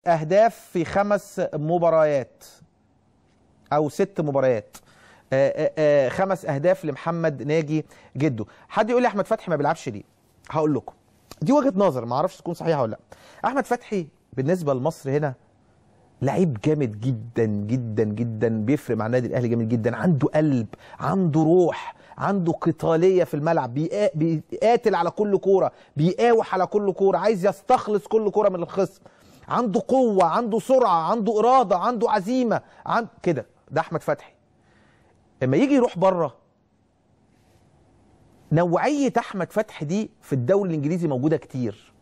اهداف في 5 مباريات او 6 مباريات، 5 اهداف لمحمد ناجي جده. حد يقول لي احمد فتحي ما بيلعبش ليه؟ هقول لكم دي وجهة نظر ما اعرفش تكون صحيحه ولا لا. احمد فتحي بالنسبة لمصر هنا لعيب جامد جدا جدا جدا، بيفرق مع النادي الاهلي جامد جدا، عنده قلب، عنده روح، عنده قتالية في الملعب، بيقاتل على كل كورة، بيقاوح على كل كورة، عايز يستخلص كل كورة من الخصم، عنده قوة، عنده سرعة، عنده اراده، عنده عزيمة، كده. ده احمد فتحي. اما يجي يروح بره، نوعية احمد فتحي دي في الدوري الانجليزي موجودة كتير.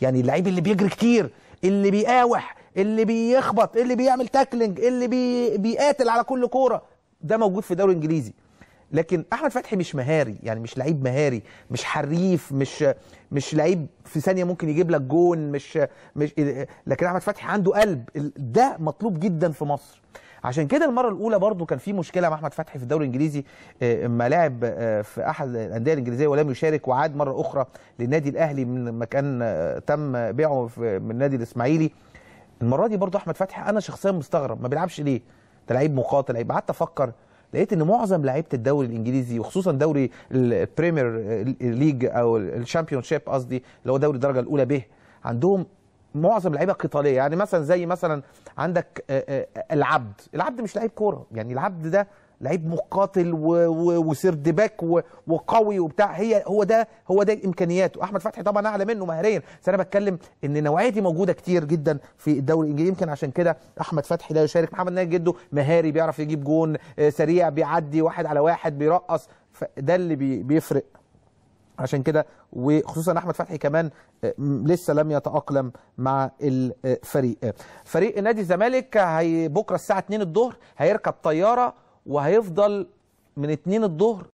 يعني اللعيب اللي بيجري كتير، اللي بيقاوح، اللي بيخبط، اللي بيعمل tackling، اللي بيقاتل على كل كورة، ده موجود في الدوري الانجليزي. لكن احمد فتحي مش مهاري، يعني مش لعيب مهاري، مش حريف، مش لعيب في ثانية ممكن يجيب لك جون، مش لكن احمد فتحي عنده قلب، ده مطلوب جدا في مصر. عشان كده المرة الاولى برضو كان في مشكلة مع احمد فتحي في الدوري الانجليزي، اما لعب في احد الاندية الانجليزية ولم يشارك، وعاد مرة اخرى للنادي الاهلي من مكان تم بيعه من النادي الاسماعيلي. المرة دي برضو احمد فتحي انا شخصيا مستغرب ما بيلعبش ليه، ده لعيب مقاتل، لعيب. قعدت افكر، لقيت ان معظم لعيبة الدوري الانجليزي وخصوصا دوري ال Premier League او ال Championship قصدي، اللي هو دوري الدرجة الاولى به، عندهم معظم لعيبة قتالية. يعني مثلا زي مثلا عندك العبد، العبد مش لعيب كورة، يعني العبد ده لعيب مقاتل و third back وقوي وبتاع، هي هو ده امكانياته. احمد فتحي طبعا اعلى منه مهاريا، بس انا بتكلم ان النوعية دي موجودة كتير جدا في الدوري الانجليزي، يمكن عشان كده احمد فتحي لا يشارك. محمد ناجي جده مهاري، بيعرف يجيب جون، سريع، بيعدي واحد على واحد، بيرقص، ده اللي بيفرق عشان كده. وخصوصا احمد فتحي كمان لسه لم يتأقلم مع الفريق. فريق نادي الزمالك بكره الساعة 2 الظهر هيركب طيارة، وهيفضل من 2 الظهر